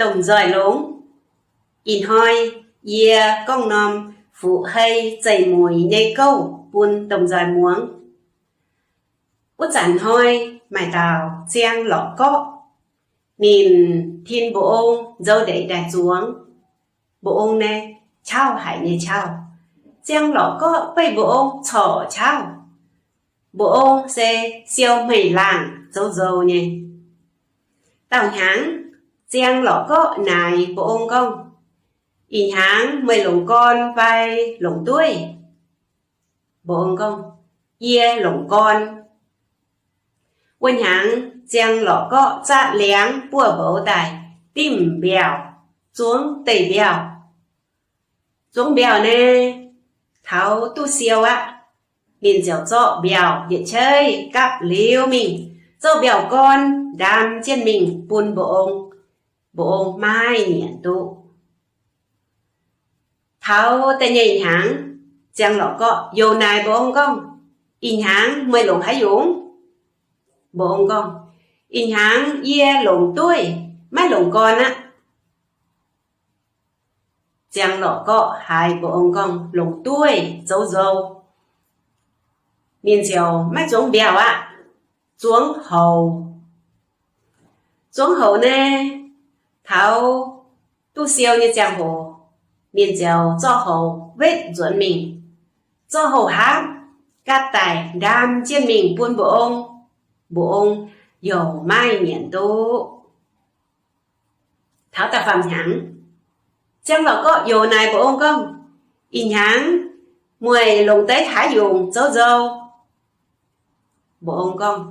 domh nzoih longx. Ih hnoi yie gorngv norm fuqv-hei zeiv-mueiz nyei gouv bun domh nzoih muangx. Wuov zanc hnoi maaih dauh Ziang Lorqc Gorqv, ninh tin mbuoqc ong nzou ndeic daaih zuangx. Mbuoqc ong naaiv qauv haic nyei qauv. Ziang Lorqc Gorqv beih mbuoqc ong corc qauv. Mbuoqc ong se siou hmeiv laangh zoux nzou nyei. Dauh hnyangx, Ziang Lorqc Gorqv naaic mbuoqc ong gorngv, Ih hnyangx meih longc gorn fai longc dueiv? Mbuoqc ong gorngv, Yie longc gorn. Wuov hnyangx Ziang Lorqc Gorqv zatv liangx buov mboux daaih dimv mbiauh, zuangx deic mbiauh. Zuangx mbiauh naaiv, taux duqv siou aqv, ninh ziouc zorqv mbiauh yietc qeiv gapv liuz mingh, zorqv mbiauh gorn ndaam jienv mingh bun mbuoqc ong. Mbuoqc ong maiv nyienc duqv. Taux da'nyeic hnyangx, Ziang Lorqc Gorqv youh naaic mbuoqc ong gorngv, Ih hnyangx meih longc haaix nyungc? Mbuoqc ong gorngv, Ih hnyangx yie longc dueiv, maiv longc gorn aqv. Ziang Lorqc Gorqv haiz mbuoqc ong gorngv longc dueiv zoux nzou, ninh ziouc maiv zuangx mbiauh aqv, zuangx houx. Zuangx houx naaiv, taux duqv siou nyei ziangh hoc, ninh ziouc zorqv houx wetv nzuonx mingh, zorqv houx haapv gatv daaih ndaam jienv mingh bun mbuoqc ong. Mbuoqc ong youh maiv nyienc duqv. Taux da'faam hnyangx, Ziang Lorqc Gorqv youh naaic mbuoqc ong gorngv, Ih hnyangx meih longc deix haaix nyungc zoux nzou? Mbuoqc ong gorngv,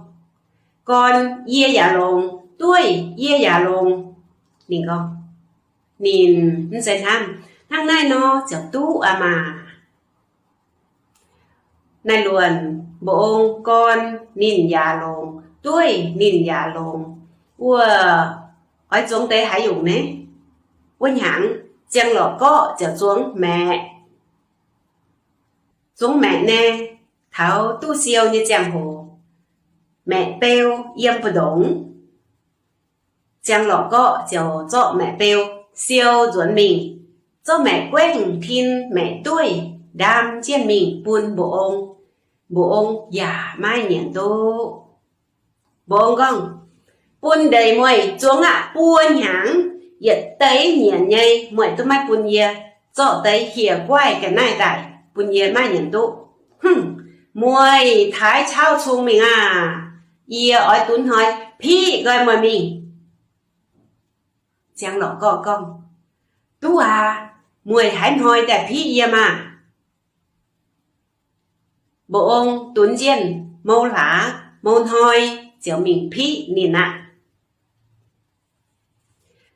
Gorn yie yaac longc, dueiv yie yaac longc. Ninh gorngv, Ninh mv zeiz hnamv, hnangv naaiv nor ziouc duqv aqv maah! Naaiv luonc mbuoqc ong gorn ninh yaac longc, dueiv ninh yaac longc, wuov oix zuangx deix haaix nyungc naaiv? Wuov hnyangx, Ziang Lorqc Gorqv ziouc zuangx maeqc. Zuangx maeqc naaiv, taux duqv siou nyei ziangh hoc, maeqc beu yiem mbu'ndongx. Ziang Lorqc Gorqv ziouc zorqv maeqc beu siou nzuonx mingh, zorqv maeqc guengv tin maeqc dueiv ndaam jienv mingh bun mbu'ong. Mbu'ong yaac maiv nyanc duqv. Mbu'ong gorngv, Bun ndeic mueiz zuangx aqv buo hnyangx, yietc deix nyanc nyei mueiz duqv maiv bun yie. Zorqv deix hieh guaiv ga'naaiv daaih bun yie maiv nyanc duqv. Hmz, mueiz taaix cauv cung mingh aah! Yie oix dunx hnoi piqv nqoi mueiz mingh. Ziangh Lorqc Gorqv gorngv, Duqv aac, mueiz haaix hnoi daaih piqv yie maah! Mbu'ong dunx jienv mou hlaax, mou hnoi ziouc mingh piqv ninh aqv.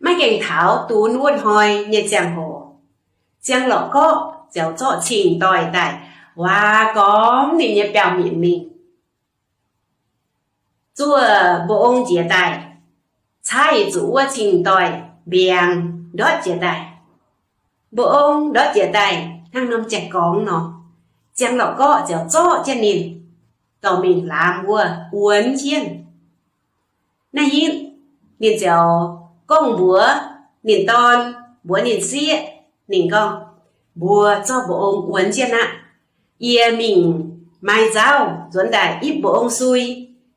Maiv gaengh taux dunx wuov hnoi nyei ziangh hoc, Ziangh Lorqc Gorqv ziouc zorqv cing-doic daaih waac gormx ninh nyei biauv-minc mingh, zuov Mbu'ong njiec daaih, caaiv zuqc wuov cing-doic mbiaangc ndortv jiex daaih. Mbu'ong ndortv jiex daaih hnangv norm jai-gorngx nor, Ziangh Lorqc Gorqv ziouc zorqv jienv ninh dorh mingh lamz wuov wuonx jienv. Naaiv hitv ninh ziouc gorngv mbuox ninh dorn, mbuox ninh sieqv. Ninh gorngv, Mbuo zorqv Mbu'ong wuonx jienv aqv. Yie mingh maaiz nzauv nzuonx daaih ipv Mbu'ong sui.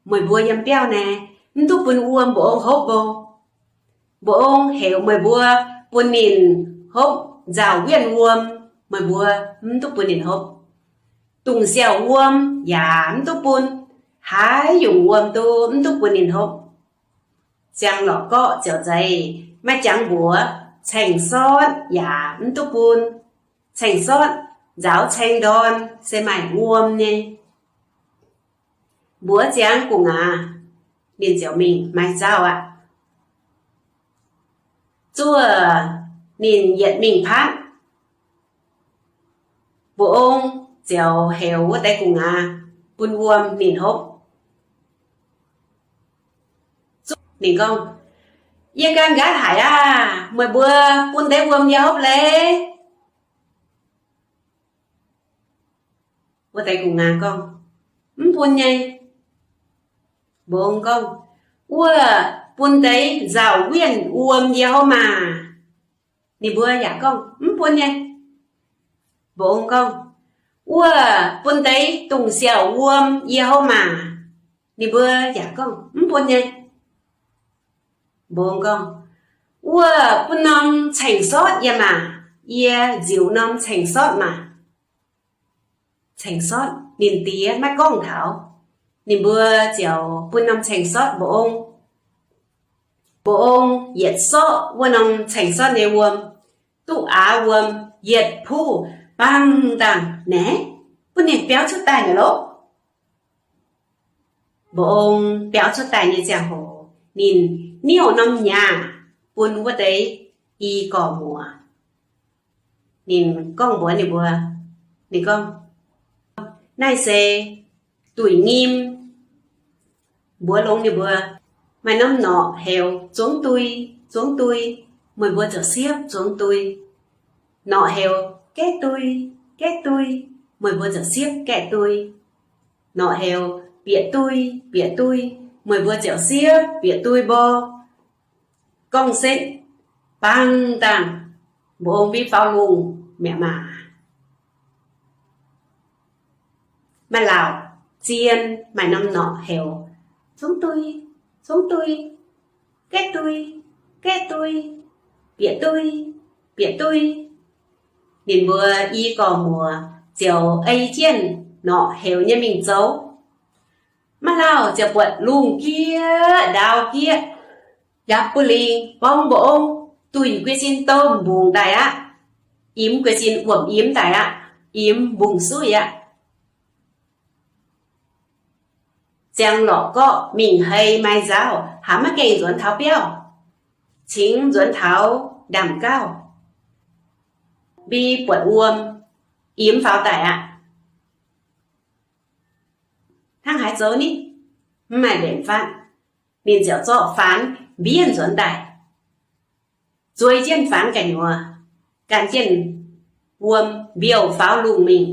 Meih mbuo yiem biauv naaic mv duqv bun wuom Mbu'ong hopv mbo. Mbu'ong heuc meih mbuo bun ninh hopv nzauh wienh wuom, meih mbuo mv duqv bun ninh hopv. Dungz siauh wuom yaac mv duqv bun, haaix nyungc wuom duqv mv duqv bun ninh hopv. Ziangh Lorqc Gorqv ziouc zeiz maiv jangx mbuox, caeng-sortv yaac mv duqv bun. Caeng-sortv nzaaux caeng-ndorn se maaih wuom nyei. Mbuox ziangx gu'nguaaz, ninh ziouc mingh maaiz nzauv aqv. Zuov ninh yietc mingh patv, Mbu'ong ziouc heuc wuov deix gu'nguaaz bun wuom ninh hopv. Ninh gorngv, Yie ganh nqa'haav haic aqv. Meih mbuo bun deix wuom yie hopv leiz? Wuov deix gu'nguaaz gorngv, Mv bun nyei. Mbu'ong gorngv, Wuov bun deix nzauc wienh wuom yie houv maah? Ninh mbuo yaac gorngv, Mv bun nyei. Mba'ong gorngv, Wuov bun deix dongh siauc wuom yie houv maah? Ninh mbuo yaac gorngv, Mv bun nyei. Mba'ong gorngv, Wuov bun norm ceng-sortv yie maah? Yie nziux norm ceng-sortv maah. Ceng-sortv ninh diex maiv gorngv taux. Ninh mbuo ziouc bun norm ceng-sortv mba'ong. Mba'ong yietc sorqv wuov norm ceng-sortv nyei wuom, duqv aav wuom yietc puv, bang dangh naaic, bun ninh biaux cuotv daaih naaic loh. Mba'ong biaux cuotv daaih nyei ziangh hoc, ninh niouv norm nyaah bun wuov deix i gorx muoz. Ninh gorngv mbuox ninh mbuo, ninh gorngv, Naaiv se duih nyim. Mbuox longx ninh mbuo, Maaih norm norqc heuc Zuangx Dui, Zuangx Dui, meih mbuo ziouc siepv Zuangx Dui. Norqc heuc Gaeqv Dui, Gaeqv Dui, meih mbuo ziouc siepv Gaeqv Dui. Norqc heuc Bieqc Dui, Bieqc Dui, meih mbuo ziouc siepv Bieqc Dui mbo. Gorngv setv, bang dangh, mba'ong mbiv faaux lungh mi'aqv maah. Maaih lauc zien maaih norm norqc heuc Zuangx Dui, Zuangx Dui, Gaeqv Dui, Gaeqv Dui, Bieqc Dui, Bieqc Dui. Ninh mbuo i gorx muoz ziouc ei jienv norqc heuc nyei mingh zoux. Maaih lauh ziouc buatc lungh gieqv ndaaux gieqv, yapv buv lingh borng mba'ong, duih guei sin domh mbungx daaih aqv. Imx guei sin wuom-imx daaih aqv. Imx mbungx suiv aqv. Ziangh Lorqc Gorqv mingh hei maaih nzauv, haaix maiv gaengh nzuonx taux biauv, cingx nzuonx taux ndaamv-gauv, mbiv buatc wuom, imx faaux daaih aqv. Hnangv haaix zoux ni? Mv maaih mbenc fatv. Ninh ziouc zorqv faanx mbiev nzuonx daaih, zueiz jienv faanx gu'nyuoz, gan jienv wuom mbiouh faaux lungh mingh.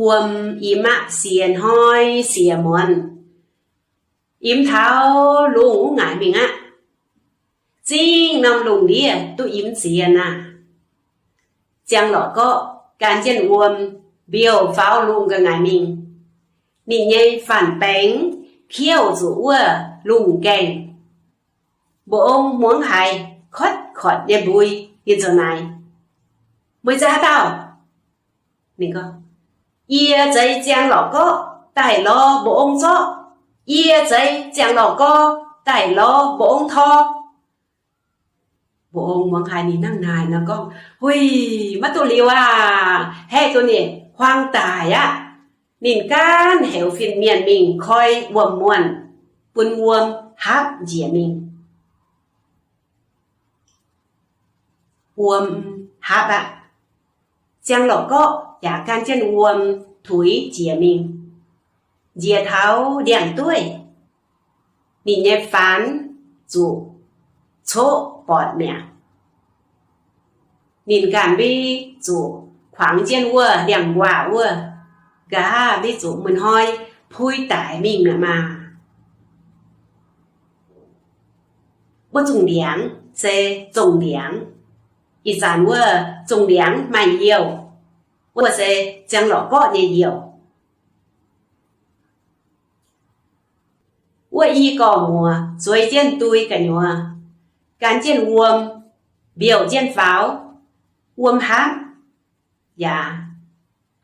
Wuom imx aqv, siec hnoi siec muonz, imx taux lungh wuov ngaaic mingh aqv. Zingh norm lungh ndiev duqv imx ziex naaic. Ziangh Lorqc Gorqv gan jienv wuom mbiouh faaux lungh ga'ngaaic mingh. Ninh nyei faanx-baengx piouv zuqc wuov lungh gaengh. Mba'ong muangx haiz kotv kotv nyei mbui, ninh ziouc naaic, Meih zeiz haaix dauh? Ninh gorngv, Yie zeiz Ziangh Lorqc Gorqv daaih lorz mba'ong zorqv. Yie zeiz Ziangh Lorqc Gorqv daaih lorz mba'ong tor. Mba'ong muangx haiz ninh hnangv naaic nor gorngv, Huih, maiv duqv liuz aac. Haeqv duqv ninh huaang daic aqv. Ninh gaanv heuc fin-mienh mingh koi wuom-muonh, bun wuom hapv njiec mingh. Wuom hapv aqv. Ziangh Lorqc Gorqv yaac gan jienv wuom tuix jiex mingh, njiec taux ndiangx-dueiv. Ninh nyei faanx zuqc coqv bortc mi'aqv. Ninh ganh mbiv zuqc kuangx jienv wuov ndiangx-nquaah wuov, nqa'haav mbiv zuqc muoz-hnoi pui daic mingh mi'aqv maah. Wuov zungh ndiangx se zongh ndiangx. Ih zanc wuov zongh ndiangx maaih youh. Wuov se Ziangh Lorqc Gorqv nyei youh. Wuov i gorx muoz zueiz jienv dui gu'nyuoz, gan jienv wuom mbiouh jienv faaux, wuom hapv, yaac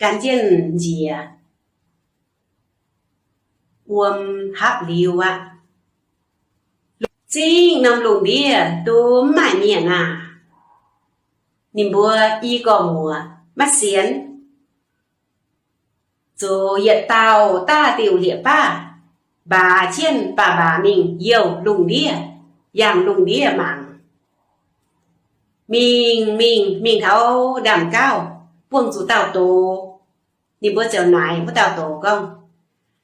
gan jienv njiec. Wuom hapv liuz aqv. Zingv norm lungh ndiev duqv mv maaih mienh aac. Ninh mbuo i gorx muoz maiv sienx, zuqc yietc dauh daav diuh hlieqv-baav mbaatc jienv baac mbaatc mingh youh lungh ndiev, yangh lungh ndiev mangc. Mingh mingh mingh taux ndaamv-gauv, buangh zuqc dauh doz. Ninh mbuo ziouc naaic wuov dauh doz gorngv,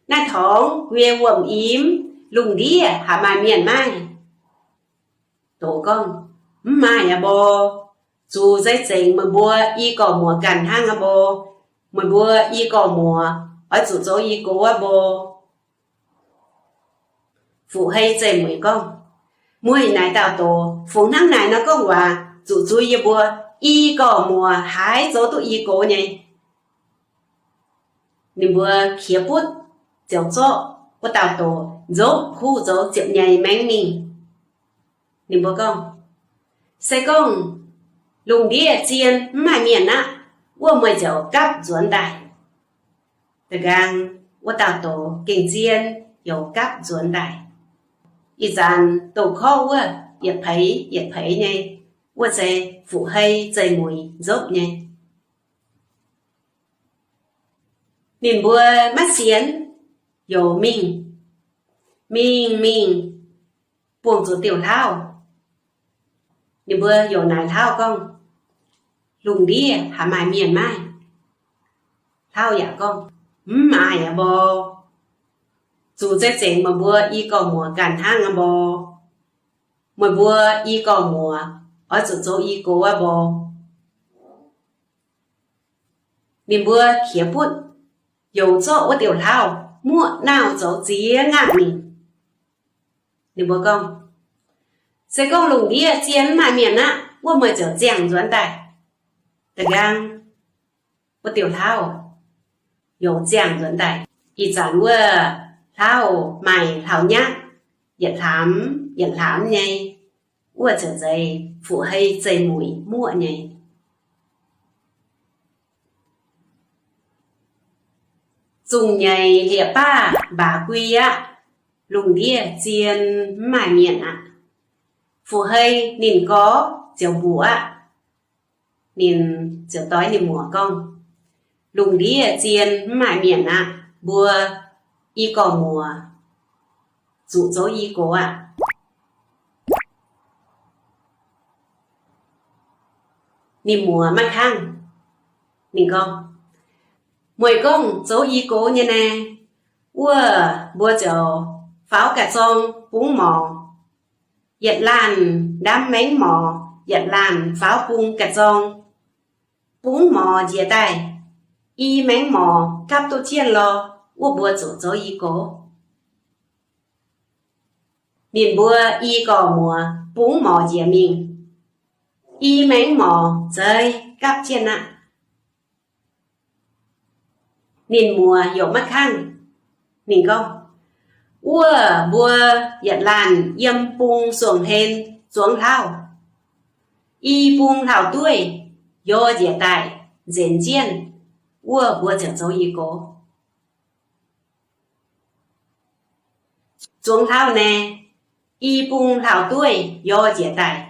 Naaiv torngx yie wuom-imx lungh ndiev haaix maaih mienh maiv? Doz gorngv, Mv maaih aqv mbo. Zuqc zeiz zengc meih mbuo i gorx muoz ganh hnangv aqv mbo. Meih mbuo i gorx muoz oix zuqc zoux i gox aqv mbo. Fuqv-Hei Zeiv Muic gorngv, Mueiz naaic dauh doz, fungx hnangv naaic nor gorngv waac zuqc zuiz yie mbuo i gorx-muoc haiz zoux duqv i gox nyei. Ninh mbuo qiex butv ziouc zorqv wuov dauh doz nzopv kuv zoux ziepc nyeic maengx mingh. Ninh mbuo gorngv, Se gorngv lungh ndiev zien mv maaih mienh aqv, wuov meih ziouc gapv nzuonx daaih. Da'nqaang wuov dauh doz gengh zien youz gapv nzuonx daaih. Ih zanc douz-korqv wuov yietc peix yietc peix nyei, wuov se Fuqv-Hei Zeiv Muic nzopv nyei. Ninh mbuo maiv sienx, youc mingh, mingh mingh, buangh zuqc diuh hlauv. Ninh mbuo youc naaic hlauv gorngv, Lungh ndiev haih maaih mienh maiv? Hlauv yaac gorngv, Mv maaih aqv mbo. Zuqc zeiv zengc meih mbuo i gorx-muoc ganh hnangv aqv mbo. Meih mbuo i gorx-muoc oix zuqc zoux i gox aqv mbo. Ninh mbuo qiex butv youc zorqv wuov diuh hlauv muoqv nauv zoux ziex ngaanc mingh. Ninh mbuo gorngv, Se gorngv lungh ndiev zien mv maaih mienh aqv, wuov meih ziouc ziangh nzuonx daaih. Da'nqaang wuov diuh hlauv youc ziangh nzuonx daaih. Ih zanc wuov hlauv maaih hlauv nyatv, yietc hlaamx yietc hlaamx nyei, wuov ziouc zeiz Fuqv-Hei Zeiv Muic muoqv nyei. Zungh nyeic hlieqv-baav mbaaux guiv aqv. Lungh ndiev zien mv maaih mienh aqv. Fuqv-Hei ninh gorx ziouc mbuoqc aqv. Ninh ziouc doix ninh muoc gorngv, Lungh ndiev zien mv maaih mienh aqv. Mbuo i gorx-muoc zuqc zoux i gox aqv. Ninh muoc maiv kangv. Ninh gorngv, Meih gorngv zoux i gox nyei naaic, wuov mbuo ziouc faaux ga'zorng bungx morc. Yietc laanh ndamv maengx morc, yietc laanh faaux bung ga'zorng. Bungx morc njiec daaih, i maengx morc gapv duqv jienv lorh, wuov mbuo zuqc zoux i gox. Ninh mbuo i gorx-muoc bungx morc njiec mingh. I maengx morc zeix gapv jienv aqv. Ninh muoc youc maiv kangv. Ninh gorngv, Wuov mbuo yietc laanh yiem bung suangx hlen zuangx hlauv. I bung hlauv-dueiv yorx njiec daaih nzenc jienv, wuov mbuo ziouc zoux i gox. Zuangx hlauv naaic, i bung hlauv-dueiv yorx njiec daaih,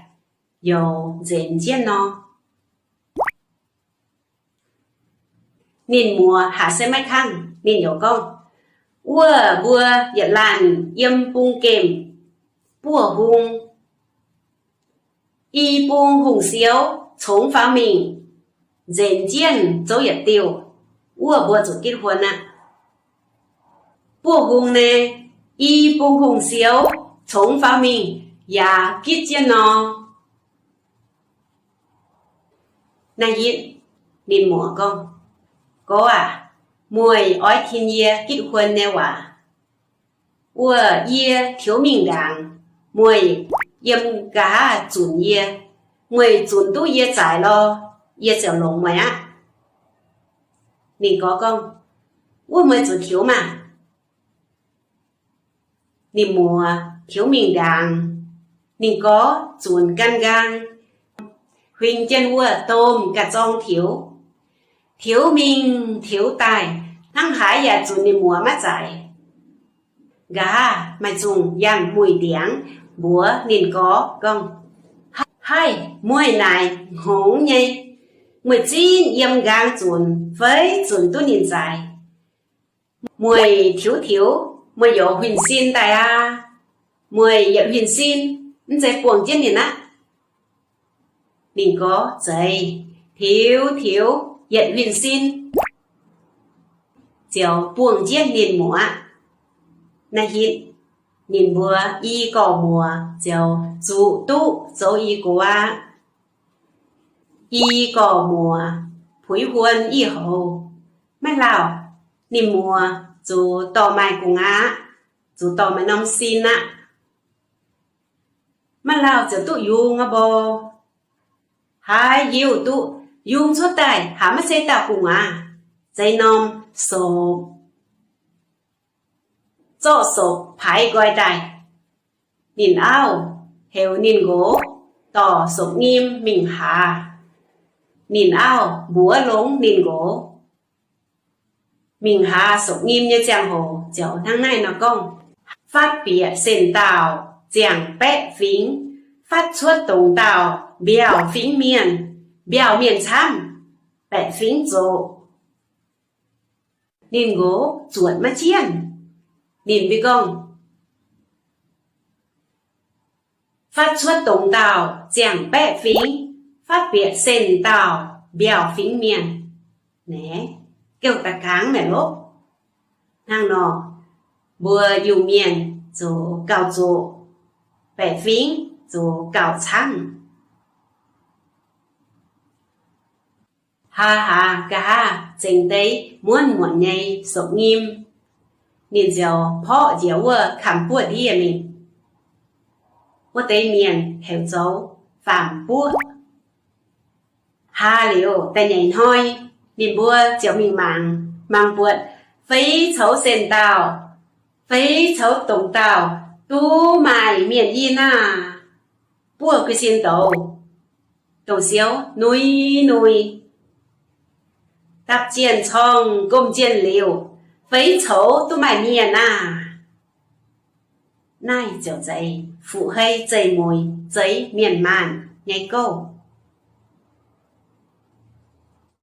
youc nzenc jienv nor. Ninh muoc haac se maiv kangv. Ninh youc gorngv, Wuov mbuo yietc laanh yiem bung gemh buov hung. I bung hungh sioux congx faaux mingh, nzenc jienv zouv yietc diuh, wuov mbuo zuqc gitv huon aqv. Buov hung naaic, i bung hungh sioux congx faaux mingh yaac gitv jienv nor. Naaiv hitv ninh muoc gorngv, Gorx aac, meih oix tin yie gitv huon nyei waac, wuov yie tiux mingh ndaangc, meih yiem nqa'haav zunc yie. Meih zunc duqv yie zaic lorh, yie ziouc longx meih aqv. Ninh gorx gorngv, Wuov meih zuqc tiux maah! Ninh muoc tiux mingh ndaangc, ninh gorx zunc gan nqaang, huingx jienv wuov domh ga'zorng tiux. Tiux mingh tiux daaih, hnangv haaix yaac zunc ninh muoc maiv zaic. Nqa'haav maaih zungh yangh muic ndiangx mbuox ninh gorx gorngv, Haih, mueiz naaic hngongx nyei. Mueiz zingv yiem nqaang zunc feix zunc duqv ninh zaic. Mueiz tiux tiux, mueiz youz huin sin daaih aa? Mueiz yietc huin sin, mv zeiz buangh jienv ninh aqv? Ninh gorx zeiz, tiux tiux yietc huin sin, ziouc buangh jienv ninh muoc aqv. Naaiv hitv ninh mbuo i gorx muoc ziouc zuqc duqv zoux i gox aqv. I gorx muoc puix huon ih hoz, maiv lauh, ninh muoc zuqc dorh maaih gu'nguaaz aqv. zuqc dorh maaih norm sin aqv. Maiv lauh ziouc duqv yungz aqv mbo. Haaix yiuh duqv yungz cuotv daaih, haaix maiv zeiz dauh gu'nguaaz, zeiz norm sopc. Zorqv sopc paaix nqoi daaih, ninh auv heuc ninh nqox dorh sopc nyim mingh haaz. Ninh auv mbuox longx ninh nqox. Mingh haaz sopc nyim nyei ziangh hoc ziouc hnangv naaiv nor gorngv, Fatv bieqc sen dauh ziangh baeqv fingx, fatv cuotv dongc dauh mbiauh fingx mienh. Mbiauh mienh camv, baeqc fingx zoqc. Ninh nqox zuotc maiv jienv. Ninh mbuo gorngv, Fatv cuotv dongc dauh ziangh baeqv fingx, fatv bieqc sen dauh mbiauh fingx mienh. Naaiv gengh da'gaangv naaic lov. Hnangv nor, mbuo Iu-Mienh zoux gauh zoqc, baeqc fingx zoux gauh camv. Haaz haaz nqa'haav zengc deix muonv muonc nyei sopc nyim, ninh ziouc porqv njiec wuov kamx buoqv ndiev mingh. Wuov deix mienh heuc zoux faam-buoqv. Haaz liuz da'nyeic hnoi, ninh mbuo ziouc mingh mangc, mangc buatc feix coux sen dauh, feix coux dongc dauh duqv maaih mienh yinh aqv. Buov gu'sin douz, douz-siouv nui nui, dapv jienh corngh gomh jienh liuz, feix coux duqv maaih mienh aqv. Naaiv ziouc zeiz fu'hei zeiv-mueiz zeix mienh maanh nyei gouv.